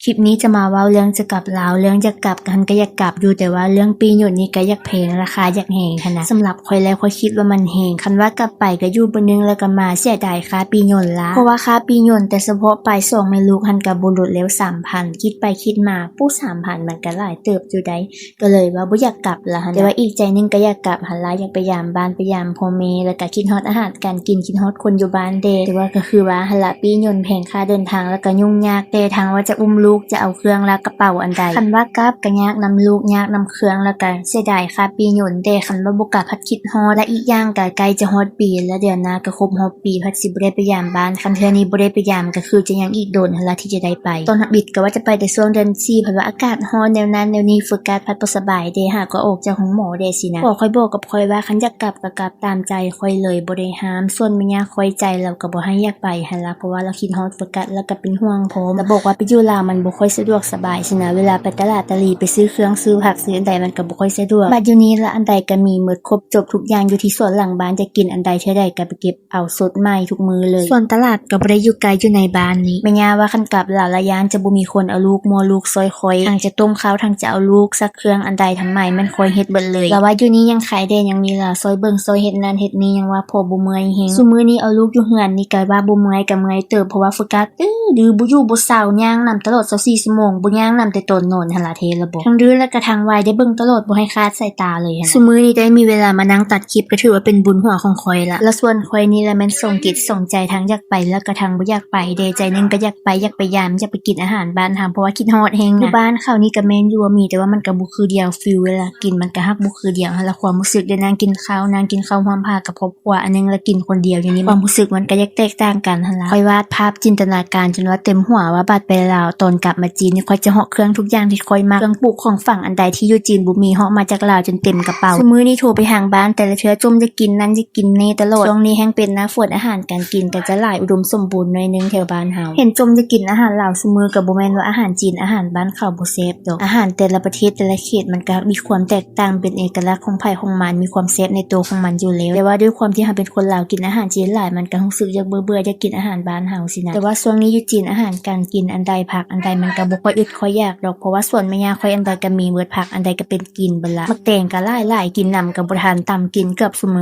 ຄລິບນີ້ຈະມາເວົ້າເລື່ອງຈະກັບລາວ ເລື່ອງຢາກກັບຫັ້ນກະຢາກກັບຢູ່ ແຕ່ວ່າເລື່ອງປີ້ຍົນນີ້ກະຢາກແພງ ລາຄາຢາກແຮງຫັ້ນນະ. ສຳລັບຂ້ອຍແລ້ວ ຂ້ອຍຄິດວ່າມັນແຮງ ຄັນວ່າກັບໄປກະຢູ່ມື້ໜຶ່ງ ແລ້ວກະມາເສຍດາຍຄ່າປີ້ຍົນຫຼາຍ ເພາະວ່າຄ່າປີ້ຍົນແຕ່ສະເພາະໄປສອງແມ່ລູກຫັ້ນກະບໍ່ຫຼຸດແລ້ວສາມພັນ ຄິດໄປຄິດມາ ປູ້ ສາມພັນມັນກະຫຼາຍເຕີບຢູ່ໃດ໋ ກະເລີຍວ່າບໍ່ຢາກກັບລະຫັ້ນ. ແຕ່ວ່າອີກໃຈໜຶ່ງກະຢາກກັບຫັ້ນລະ ຢາກໄປຢາມບ້ານ ໄປຢາມພໍ່ແມ່ ແລ້ວກະຄິດຮອດອາຫານການກິນ ຄິດຮອດຄົນຢູ່ບ້ານແດ່. ແຕ່ວ່າກະຄືວ່າຫັ້ນລະ ປີ້ຍົນແພງ ຄ່າເດີນທາງ ແລ້ວກະຫຍຸ້ງຍາກແດ່ ທັງວ່າຈະອຸ້ມລູກ ຈະເອົາເຄື່ອງລະກະເປົາອັນໃດ. ຄັນວ່າກັບກະຍາກນຳລູກ ຍາກນຳເຄື່ອງ ແລ້ວກະເສຍດາຍຄ່າປີ້ຍົນແດ່ ຄັນວ່າບໍ່ກັບພັດຄິດຮອດ ແລະ ອີກຢ່າງກະໃກ້ຈະຮອດປີ ແລະ ເດືອນໜ້າກະຄົບຮອບປີ ພັດຊິບໍ່ໄດ້ໄປຢາມບ້ານ. ຄັນເທື່ອນີ້ບໍ່ໄດ້ໄປຢາມກະຄືຈະຍັງອີກດົນຫັ້ນລະທີ່ຈະໄດ້ໄປ. ຕອນທຳອິດກະວ່າຈະໄປແຕ່ຊ່ວງເດືອນສີ່ ພັດວ່າອາກາດຮ້ອນແນວນັ້ນແນວນີ້ ໂຟກັສພັດບໍ່ສະບາຍເດ ຫາກໍອອກຈາກໂຮງໝໍເດຊີ້ນະ. ຜົວຂ້ອຍບອກກັບຂ້ອຍວ່າ ຄັນຢາກກັບກະກັບຕາມໃຈຂ້ອຍເລີຍ ບໍ່ໄດ້ຫ້າມ. ສ່ວນແມ່ຍ່າຂ້ອຍໃຈລາວກະບໍ່ໃຫ້ຢາກໄປຫັ້ນລະ ເພາະວ່າລາວຄິດຮອດໂຟກັສ ແລ້ວກະເປັນຫ່ວງພ້ອມ ລາວບອກວ່າໄປຢູ່ລາວມັນບໍ່ຄ່ອຍສະດວກສະບາຍຊີ້ນະ ເວລາໄປຕະຫຼາດຕະຫຼີ ໄປຊື້ເຄື່ອງ ຊື້ຜັກ ຊື້ອັນໃດມັນກະບໍ່ຄ່ອຍສະດວກ. ບາດຢູ່ນີ້ລະອັນໃດກະມີໝົດ ຄົບຈົບທຸກຢ່າງຢູ່ທີ່ສວນຫຼັງບ້ານ ຢາກກິນອັນໃດເທື່ອໃດກະໄປເກັບ ເອົາສົດໃໝ່ທຸກມື້ເລີຍ. ສ່ວນຕະຫຼາດກະບໍ່ໄດ້ຢູ່ໄກ ຢູ່ໃນບ້ານນີ້. ແມ່ຍ່າວ່າຄັນກັບລາວລະຢ້ານຈະບໍ່ມີຄົນເອົາລູກມົວລູກຊ່ອຍຂ້ອຍ ທັງຈະຕົ້ມເຂົ້າ ທັງຈະເອົາລູກ ຊັກເຄື່ອງອັນໃດທັງໃໝ່ແມ່ນຂ້ອຍເຮັດເບິດເລີຍ. ລາວວ່າຢູ່ນີ້ຍັງໄຄແດ່ ຍັງມີລາວຊ່ອຍເບິ່ງຊ່ອຍເຮັດນັ້ນເຮັດນີ້ ຍັງວ່າພໍບໍ່ເມື່ອຍແຮງ. ຊຸມື້ນີ້ເອົາລູກຢູ່ເຮືອນນີ້ກະວ່າບໍ່ເມື່ອຍກະເມື່ອຍເດີ ເພາະວ່າໂຟກັສ ດື້ບໍ່ຢູ່ບໍ່ເຊົາ ຍ່າງນຳຕະຫຼອດຊາວສີ່ຊົ່ວໂມງ ບໍ່ຍ່າງນຳແຕ່ຕອນນອນຫັ້ນລະ ເທລະບໍ ທັງດື້ແລະກະທັງໄວ ໄດ້ເບິ່ງຕະຫຼອດ ບໍ່ໃຫ້ຂາດສາຍຕາເລີຍຫັ້ນ. ຊຸມື້ນີ້ໄດ້ມີເວລາມານັ່ງຕັດຄລິບ ກະຖືວ່າເປັນບຸນຫົວຂອງຂ້ອຍລະ. ລະສ່ວນຂ້ອຍນີ້ລະແມ່ນສອງຈິດສອງໃຈ ທັງຢາກໄປ ແລະກະທັງບໍ່ຢາກໄປເດ. ໃຈໜຶ່ງກະຢາກໄປ ຢາກໄປຢາມ ຢາກໄປກິນອາຫານບ້ານເຮົາ ເພາະວ່າຄິດຮອດແຮງນະ. ຢູ່ບ້ານເຂົານີ້ກະແມ່ນຢູ່ວ່າມີ ແຕ່ວ່າມັນກະບໍ່ຄືດຽວ ຟີລເວລາກິນມັນກະຮັກບໍ່ຄືດຽວຫັ້ນລະ. ຄວາມຮູ້ສຶກໄດ້ນັ່ງກິນເຂົ້າ ນັ່ງກິນເຂົ້າຮ່ວມພາກັບຄອບ ຄົວອັນໜຶ່ງ ແລະ ກິນຄົນດຽວຢູ່ນີ້ ຄວາມຮູ້ສຶກມັນກະຢາກແຕກຕ່າງກັນຫັ້ນລະ. ຂ້ອຍວາດພາບຈິນຕະນາການຈົນວ່າເຕັມຫົວວ່າບາດໄປລາວ ຕອນກັບມາຈີນນີ້ຂ້ອຍຈະເຫາະເຄື່ອງທຸກຢ່າງທີ່ຂ້ອຍມັກ ເຄື່ອງປູກຂອງຝັງອັນໃດທີ່ຢູ່ຈີນບໍ່ມີ ເຫາະມາຈາກລາວຈົນເຕັມກະເປົາ. ຊຸມື້ນີ້ໂທໄປທາງບ້ານ ແຕ່ລະເທື່ອຈົ່ມຢາກກິນນັ້ນຢາກກິນນີ້ຕະຫຼອດ. ຊ່ວງນີ້ແຮ່ງເປັນໜ້າຝົນ ອາຫານການກິນກະຈະຫຼາຍອຸດົມສົມບູນໜ້ອຍໜຶ່ງແຖວບ້ານເຮົາ. ເຫັນຈົ່ມຢາກກິນອາຫານລາວຊຸມື້ກະບໍ່ແມ່ນວ່າອາຫານຈີນອາຫານບ້ານເຂົາບໍ່ແຊບດອກ. ອາຫານແຕ່ລະປະເທດແຕ່ລະເຂດມັນກະມີຄວາມແຕກ ຕ່າງເປັນເອກະລັກຂອງໃຜຂອງມັນ ມີຄວາມແຊບໃນໂຕຂອງມັນຢູ່ແລ້ວ. ແຕ່ວ່າດ້ວຍຄວາມທີ່ເຮົາເປັນຄົນລາວກິນອາຫານຈີນຫຼາຍ ມັນກະຮູ້ສຶກຢາກເບື່ອໆ ຢາກກິນອາຫານບ້ານເຮົາຊີ້ນະ. ແຕ່ວ່າຊ່ວງນີ້ຢູ່ຈີນອາຫານການກິນອັນໃດ ຜັກອັນໃດມັນກະບໍ່ຄ່ອຍອຶດຄ່ອຍຢາກດອກ ເພາະວ່າສວນແມ່ຍ່າຂ້ອຍອັນໃດກະມີເບິດ ຜັກອັນໃດກະເປັນກິນເບິດລະ. ໝາກແຕງກະຫຼາຍໆ ກິນນຳກະບໍ່ທັນ ຕຳກິນເກືອບຊຸມື້.